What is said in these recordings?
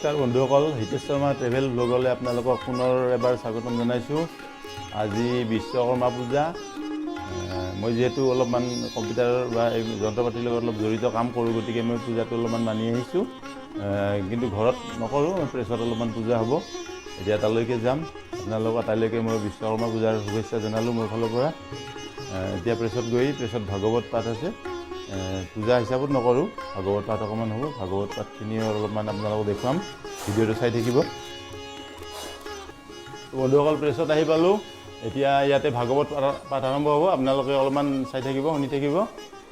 নমস্কাৰ বন্ধুসকল, হিতেশ শৰ্মা ট্ৰেভেল ব্লগলৈ আপোনালোকক পুনৰ এবাৰ স্বাগতম জনাইছোঁ। আজি বিশ্বকৰ্মা পূজা। মই যিহেতু অলপমান কম্পিউটাৰ বা এই যন্ত্ৰ পাতিৰ লগত অলপ জড়িত কাম কৰোঁ, গতিকে মই পূজাটো অলপমান মানি আহিছোঁ। কিন্তু ঘৰত নকৰোঁ, প্ৰেছত অলপমান পূজা হ'ব। এতিয়া তালৈকে যাম। আপোনালোকক আটাইলৈকে মই বিশ্বকৰ্মা পূজাৰ শুভেচ্ছা জনালোঁ মোৰ ফালৰ পৰা। এতিয়া প্ৰেছত গৈ প্ৰেছত ভাগৱত পাঠ আছে। পূজা হিচাপত নকৰোঁ, ভাগৱত পাঠ অকণমান হ'ব। ভাগৱত পাঠখিনিও অলপমান আপোনালোকক দেখুৱাম, ভিডিঅ'টো চাই থাকিব। বন্ধুসকল, প্ৰেছত আহি পালোঁ। এতিয়া ইয়াতে ভাগৱত পাঠ আৰম্ভ হ'ব। আপোনালোকে অলপমান চাই থাকিব, শুনি থাকিব।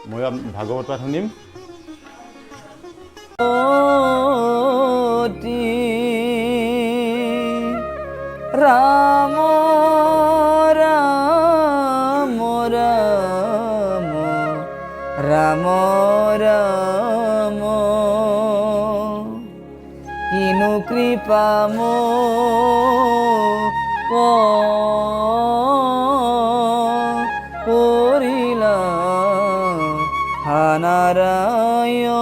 ময়ো ভাগৱত পাঠ শুনিম। ৰাম ৰাম ৰাম ৰাম ৰাম, কিনো কৃপা মোক কৰিলা নাৰায়ণ।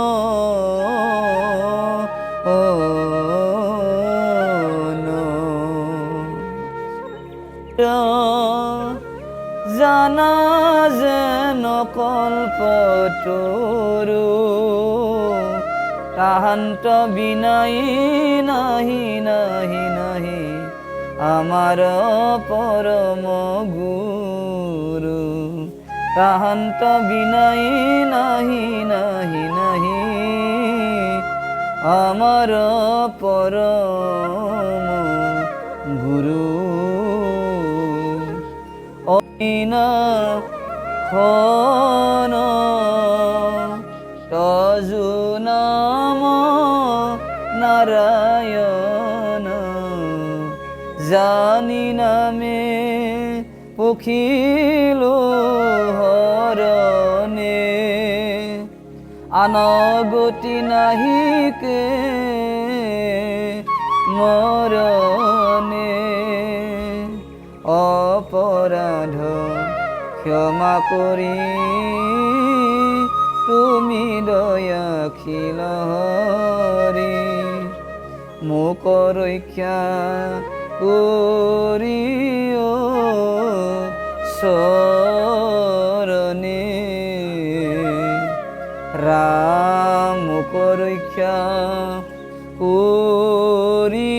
জানা যেন কল্পতৰু, তাহান্ত বিনাই নাহি নাহি নাহি আমাৰ পৰম গুৰু। তাহান্ত বিনাই নাহি নাহি নাহি আমাৰ পৰম গুৰু। অইনা খন তজু নাম নাৰায়ণ, জানি নামে পখিলো হৰণে। আন গতি নাহিকে মৰণে। অপৰাধ ক্ষমা কৰি তুমি দয়াশীল হৰি, মোক ৰক্ষা কৰিও চৰণে। ৰাম, মোক ৰক্ষা কৰিও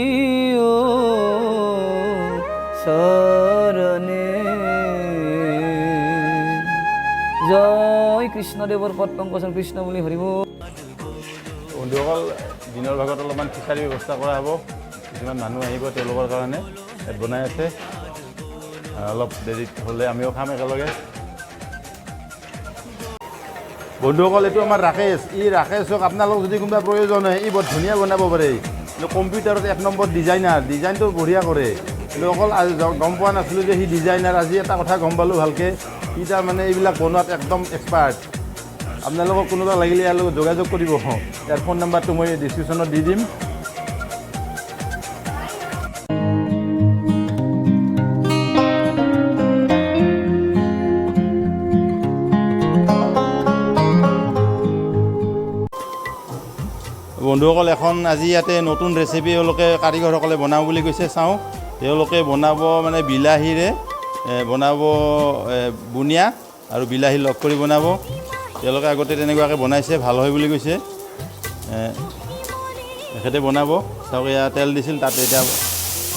চৰণে। জয় কৃষ্ণদেৱৰ পদ পংকজন, কৃষ্ণ বুলি হৰিব। বন্ধুসকল, দিনৰ ভাগত অলপমান খিচাৰি ব্যৱস্থা কৰা হ'ব। কিছুমান মানুহ আহিব, তেওঁলোকৰ কাৰণে ইয়াত বনাই আছে। অলপ দেৰিত হ'লে আমিও খাম একেলগে। বন্ধুসকল, এইটো আমাৰ ৰাকেশ। ই ৰাকেশক আপোনালোক যদি কোনোবা প্ৰয়োজন হয়, ই বৰ ধুনীয়া বনাব পাৰে। কিন্তু কম্পিউটাৰত এক নম্বৰ ডিজাইনাৰ, ডিজাইনটো বঢ়িয়া কৰে। কিন্তু অকল আজি গম পোৱা নাছিলোঁ যে সি ডিজাইনাৰ। আজি এটা কথা গম পালোঁ ভালকৈ, সি তাৰমানে এইবিলাক বনোৱাত একদম এক্সপাৰ্ট। আপোনালোকক কোনোবা লাগিলে ইয়াৰ লগত যোগাযোগ কৰিব। ইয়াৰ ফোন নাম্বাৰটো মই ডিছক্ৰিপশ্যনত দি দিম। বন্ধুসকল, এখন আজি ইয়াতে নতুন ৰেচিপি এওঁলোকে কাৰিকৰসকলে বনাওঁ বুলি কৈছে। চাওঁ, তেওঁলোকে বনাব মানে বিলাহীৰে বনাব, বুনিয়া আৰু বিলাহী লগ কৰি বনাব। তেওঁলোকে আগতে তেনেকুৱাকৈ বনাইছে, ভাল হয় বুলি কৈছে। তেখেতে বনাব। চাওক, এয়া তেল দিছিল তাত, এতিয়া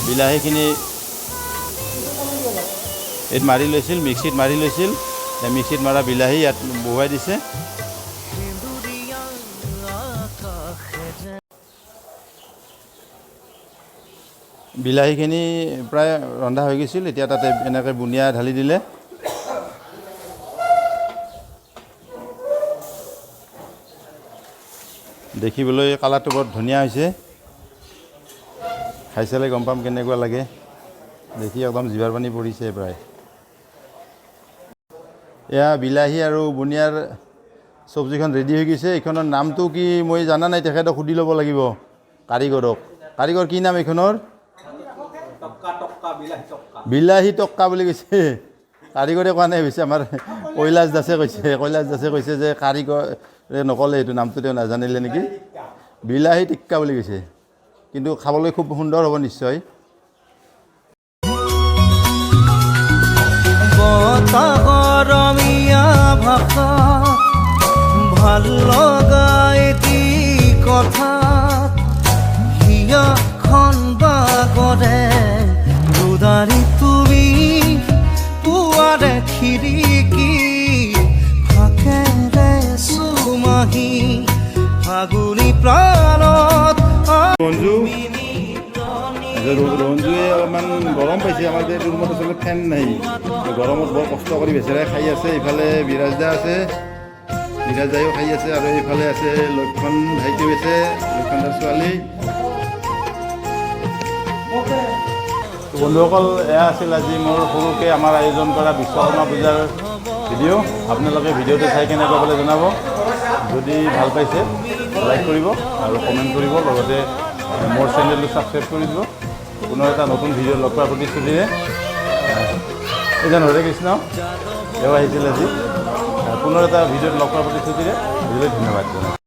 বিলাহীখিনি ইয়াত মাৰি লৈছিল, মিক্সিত মাৰি লৈছিল। এতিয়া মিক্সিত মৰা বিলাহী ইয়াত বহুৱাই দিছে। বিলাহীখিনি প্ৰায় ৰন্ধা হৈ গৈছিল। এতিয়া তাতে এনেকৈ বুনিয়া ঢালি দিলে। দেখিবলৈ কালাৰটো বৰ ধুনীয়া হৈছে। খাই চালে গম পাম কেনেকুৱা লাগে। দেখি একদম জিভাৰ পানী পৰিছে প্ৰায়। এয়া বিলাহী আৰু বুনিয়াৰ চব্জিখন ৰেডি হৈ গৈছে। এইখনৰ নামটো কি মই জানা নাই, তেখেতক সুধি ল'ব লাগিব, কাৰিকৰক। কাৰিকৰ, কি নাম এইখনৰ? বিলাহী টক্কা বুলি কৈছে। কাৰিকৰে কোৱা নাই হৈছে, আমাৰ কৈলাশ দাসে কৈছে। কৈলাশ দাসে কৈছে যে কাৰিকৰে নক'লে, এইটো নামটো তেওঁ নাজানিলে নেকি। বিলাহী টিক্কা বুলি কৈছে। কিন্তু খাবলৈ খুব সুন্দৰ হ'ব নিশ্চয়। বতাহৰমীয়া ভাষা ভাল লগা এটি কথা, হিয়াখন বাগৰে দুদাৰি তুমি পুৱাৰে খিৰিকী ফাকেৰে চুমাহী ফাগুনি প্ৰাণত। ৰঞ্জু, ৰঞ্জুৱে অলপমান গৰম পাইছে। আমাৰ যে ৰুমত আচলতে ফেন নাই, গৰমত বৰ কষ্ট কৰি বেচেৰাই খাই আছে। ইফালে বিৰাজ দা আছে, বিৰাজ দায়ো খাই আছে আৰু এইফালে আছে লক্ষণ ভাইটিও আছে, লক্ষণ দাৰ ছোৱালী। বন্ধুসকল, এয়া আছিল আজি মোৰ সৰুকৈ আমাৰ আয়োজন কৰা বিশ্বকৰ্মা পূজাৰ ভিডিঅ'। আপোনালোকে ভিডিঅ'টো চাই কেনেকুৱা পালে জনাব। যদি ভাল পাইছে লাইক কৰিব আৰু কমেণ্ট কৰিব, লগতে মোৰ চেনেলটো ছাবস্ক্ৰাইব কৰি দিব। পুনৰ এটা নতুন ভিডিঅ' লগ পোৱাৰ প্ৰতিশ্ৰুতিৰে, এইজন হৰে কৃষ্ণ, এওঁ আহিছিল আজি। পুনৰ এটা ভিডিঅ'ত লগ পোৱাৰ প্ৰতিশ্ৰুতিৰে আজিলৈ ধন্যবাদ জনাইছোঁ।